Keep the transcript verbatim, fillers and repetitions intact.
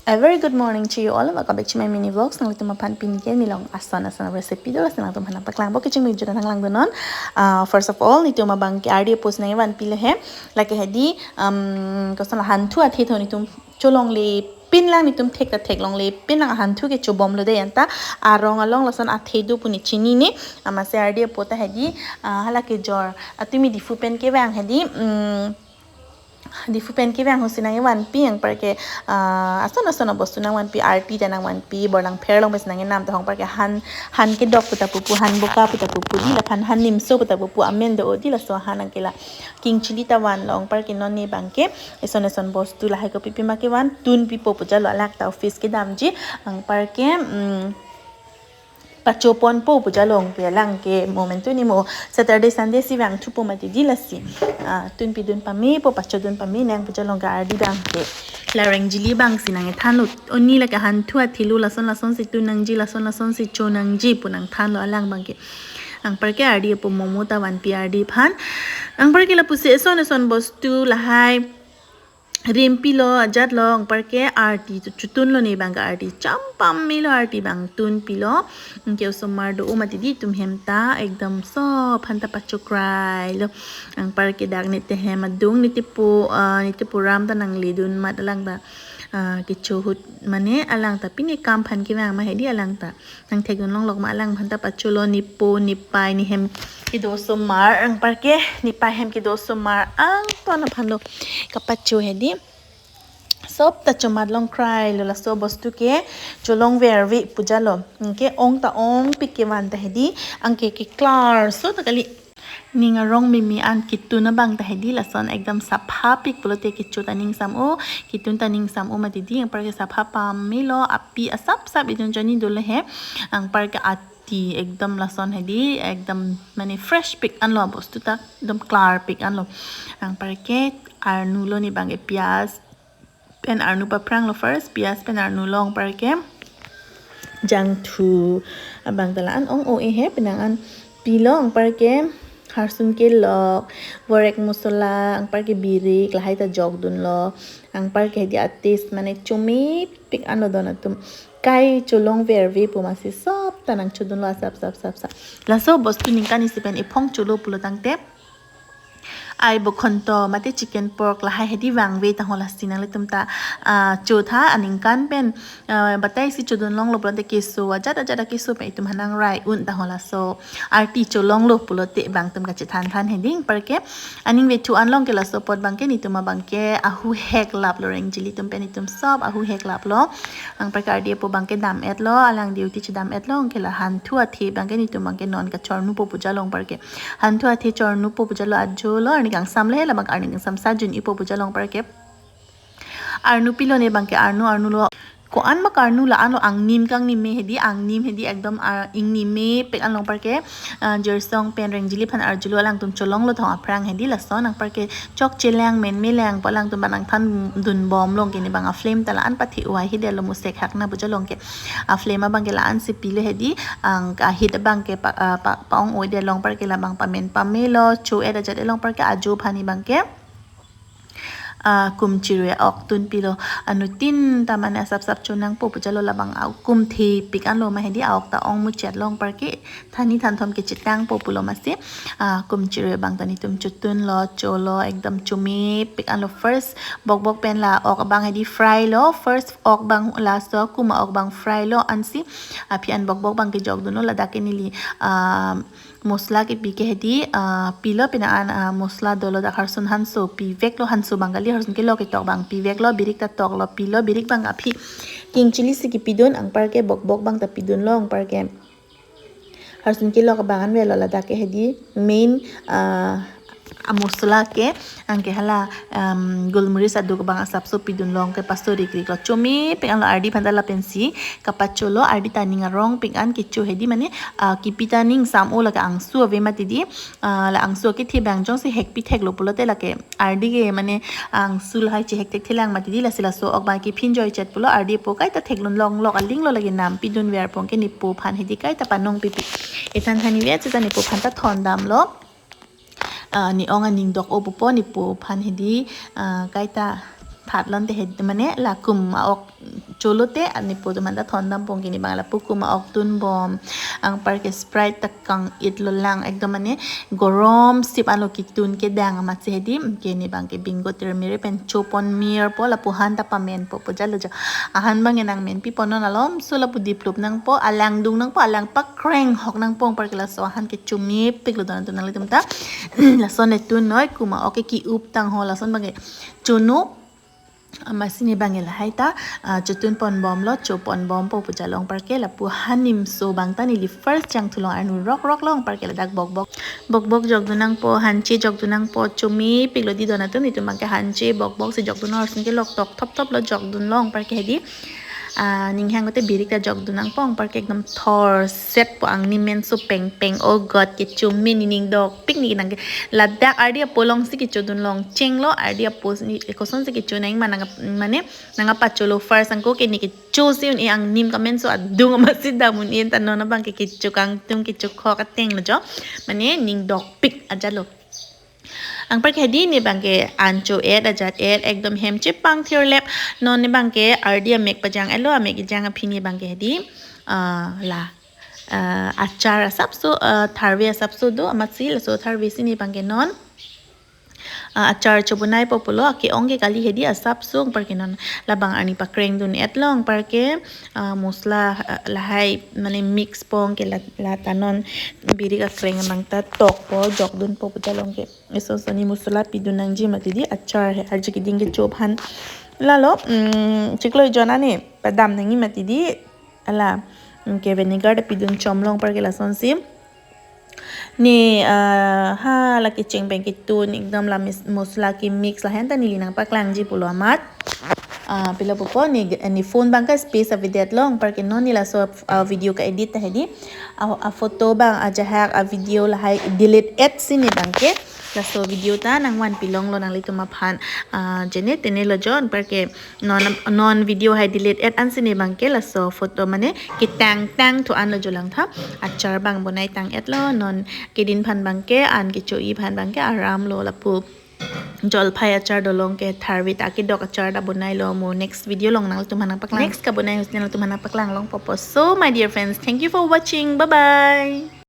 A very good morning to you all. Welcome back to my mini vlogs. Nanglitum aphan pini ke nelong ason ason recipe do, lason nangtum aphan paklangpo. Kecheng mi juta nanglangdunnon. Uh, first of all, netum abang ke ardi apo si nangvanpilo he. Lake hedi, um, koson la hanthu athe tho netum cholonglepin lang, netum thek ta theklonglepin lang, hanthu ke chobomlo dei anta. Arong along lason athe do pu ne chinine. Amatsi ardi apo ta hedi, uh, hala kejor. Atumi Diphu pen kevang hedi, um, Diphu pen kevang ahut si nangvanpi, anparke, ah, ason ason abostu nangvanpi, arti ta nangvanpi, borlang pher along pen si nangnam ta ho, anparke han, han kedok puta pupu, han boka puta pupu, dei laphan han nimso puta pupu, amen do-o dei, laso han anke la king chili ta vanlo, anparke non ne abang ke eson eson bostu lahai kopi pima kevan, tunpipo pu jalo, alak ta office kedamji, anparke, mm, pachoponpo pu jalo, anke alang ke momentu ni mo Saturday Sunday si vangthupo mati dei, lasi, ah, tunpidun pamepo, pachodun pame nang pu jalo, anke ardi abang ke la rengjili abang si nangthanlo, oni lake hanthu athelo, lason lason si tun nangji, lason lason si cho nangji pu nangthanlo alang abang ke. Anparke ardi apo momo ta vanpi ardi aphan. Anparke lapusi eson eson bostu lahai rimpilo, ajatlo, anparke arti tu chotunlo, ne abang ke arti champamelo, arti abang tunpilo. Anke osomar do-o mati dei, netum hem ta ekdom so aphan ta pachokrailo. Anparke dak nete hem adung, nete pu, ah, nete pu ram ta nangledun amat alang ta, ah, kecho ahut mane alang ta pine kam aphan kevang ma hedi, alang ta nangthekdun longlok ma, alang aphan ta pacholo, nepo, nepei, nehem kedo osomar, anparke nepei hem kedo osomar angton aphanlo kapacho hedi. Sop ta chomat longkrailo, laso bostu ke cholongverve pu jalo. Anke ong ta ongpik kevan ta hedi, anke keklarso ta kali. Ning arong meme an ketun abang ta hedi, lason ekdom saphapik pulote kecho ta ning sam-o, ketun ta ning sam-o mati dei, anparke sapha pamelo, api asap sap idun jani dolo he, anparke ati ekdom lason hedi, ekdom mane fresh pik anlo, bostu ta ekdom klarpik anlo. Anparke arnulo, ne abang ke piyaj pen arnu papranglo, first piyaj pen arnulo, anparke jangthu abang ta la-an ong-o-e he, penang an pilo, anparke harsun kelok, vorek mosola, anparke birik lahai ta jokdunlo, anparke hedi a-taste mane chomepik anlo don atum. Kai cholongverve pu amatsi sop ta nangchodunlo asap sap sap sap. Laso bostu ningkan isi pen ephong cholo pulo tangte, ai bokhonto mate chicken pork lahai hedi vangve ta ho, lasi nanglitum ta, ah, chotha aningkan pen, ah, batai si chodun longlo pulote keso ajat ajat akeso pen itum aphan nangrai un ta ho, laso arti cholonglo pulote abang atum kachethan than hedi, anparke aning vethu an long ke laso apot abang ke netum abang ke ahuhek laplo, rengjili atum pen itum sop ahuhek laplo. Anparke ardi apo abang ke dam-etlo, alang duty chedam-etlo, anke la hanthu athe abang ke netum abang ke non kachornupo pu jalo, anparke hanthu athe chornupo pu jalo, ajolo, arni kangsam le he, labang arni kangsam sa jun-ipo pu jalo, anparke arnu pilo, ne abang ke arnu, arnulo, ko-an ma karnu, la-anlo angnim kangnime hedi, angnim hedi ekdom, ah, ingnimepik anlo, anparke, ah, jirsong pen rengjili aphan arjulo, alangtum cholonglo thong aphrang hedi, lason anparke chokche lang menme lang pu alangtum aphan nangthandun bomlo, anke ne abang a-flame ta la-an pathe-oi hedi, lo musek hak na pu jalo, anke a-flame abang ke la-an si pilo hedi, ang a-heat abang ke pa, ah, pa, pa-ong-oi detlo, anparke labang pamen pamelo, cho-et ajat-etlo, anparke ajo aphan ne abang ke, ah, kum chirui a-ok tunpilo, anuttin ta mane asap sap chonangpo pu jalo, labang a-ok kum thepik anlo ma hedi, a-ok ta ong muchetlo, anparke thani thanthom kechetangpo pulo amatsi, ah, kum chirui abang ta netum chotunlo, cholo, ekdom chomepik anlo, first bokbok pen la ok abang hedi frylo, first ok abang, laso kum a-ok abang frylo, ansi aphi an bokbok abang kejokdunlo, ladak ke neli, ah, mosola kepi ke hedi, ah, pilo, penang an, ah, mosola dolo, dak harsun hanso piveklo, hanso abang kali, harsun kelok ketok abang piveklo, birik ta toklo, pilo, birik abang aphi king chili si kepidun, anparke bokbok abang ta pidunlo, anparke harsun kelok abang an avelo, ladak ke hedi main, ah, amosola ke, anke hala, um, golmoris aduk abang asapso pidunlo, anke paso rikrik lo, chomepik anlo, ardi aphan ta lapensi kapacholo, ardi ta ning arongpik an kecho hedi, mane, ah, kipi ta ning sam-o, lake angsu ave mati dei, ah, la angsu kethe abang jongsi hekpi theklo pulote lake ardi ke mane angsu lahai chehek thekthelang mati dei, lasi laso ok abang kephinjoi chet pulo, ardi apo kaita theklun longlok, alinglo, lake nam pidunverpo, anke nepo aphan hedi kaita panongpipi. Ethan thani ve seta nepo aphan ta thondamlo. Ah, ne ong aning dok-o pupo, nepo aphan hedi, ah, kaita thatlonte hedi, mane la kum a-ok cholote, ani po atum anta thondam pong ke ne abang lapu kuma ok tunbom. Anparke Sprite ta kang-it lo lang, ekdom mane gorom sip alo ketun kedang amatsi hedi, ke ne abangke Bingo Tirmidhi pen chopon mir po, lapu han ta pamenpo pu jalo jo. Ahan abang nang menpi pon non, alomso lapu diplup nangpo, alang dung nangpo, alang pakreng hok nangpo, anparke laso ahan ke chomepik lo don atum nanglitum ta. Lason le tun noi, kuma ok ke ki-up tang ho, lason abangke chono. Amatsi ne abangke lahai ta, ah, chotun ponbom lo, chopon bompo pu jalo, anparke lapu han nimso abang ta neli first chang thulong arnu rok rok lo, anparke ladak bok bok. Bok bok jokdun nangpo, hanche jokdun nangpo, chomepik lo di don atum, netum abangke hanche bok bok si jokdun lo, ason ke lok tok thop thop lo jokdun lo, anparke hedi. Ah, ning hang kote birik ta jokdun nangpo, anparke ekdom thor set po, angnim menso peng peng, oh God, kechome, ne ning dokpik, ne nangke ladak ardi apo alongsi kechodun longcheng lo, ardi apo si ne koson si kecho nang ma nang, mane nang apacholo first, anke ne kecho si un-e, angnim kamenso adung amatsi dam un-e, ta non abangke kecho kangtung kecho khok ateng lo jo, mane ning dokpik ajat lo. Anparke hedi ne abangke an cho-et ajat-et, ekdom hem chepang thirlep. Non ne abangke ardi amek pajang-et lo, amek kejang aphi ne abangke hedi, ah, la, ah, achar asapso, ah, tharve asapso do amatsi, laso tharve si ne abangke non, ah, achar chobonaipo pulo, ake-ong ke kali hedi, asapso anparke non labang arni pakreng dun-et lo, anparke, ah, mosla, ah, lahai mane mix pong ke la, la ta non birik akreng abang ta tokpo, jokdunpo pu jalo, anke eson son ne mosla pidun nangji mati di, achar he, arje keding kecho aphan. Lalo, mm, chiklo ejon ane padam nangji mati di, ala, mm, ke vinegar ta pidun chom lo, anparke lasonsi ne, ah, ha, la kecheng pen ketun, ekdom la mis-, mosla ke mix, lahen ta neli nangpaklangji pulo amat. Ah, pilo pupo, ne, ne phone abangke space avedet lo, anparke non ne laso, ah, video ka-edit ta hedi. Ah, ah, photo abang ajahak, ah, video lahai delete-et si ne abangke laso video ta nangvanpi longlo nanglitum aphan. Ah, jene tene lo jo, anparke non, non video hai delete-et ansi ne abangke laso photo mane ketang tang thu an lo jo langtha. Achar abang bonai tang-et lo, non kedin aphan abangke, an kecho-i aphan abangke aram lo, lapu jolphai achar dolong ke, tharve ta kedok achar ta bonai lo, mo next video along nanglitum aphan nangpaklang. Next kabonai ahut nanglitum aphan nangpaklang longpo po. So, my dear friends, thank you for watching. Bye bye.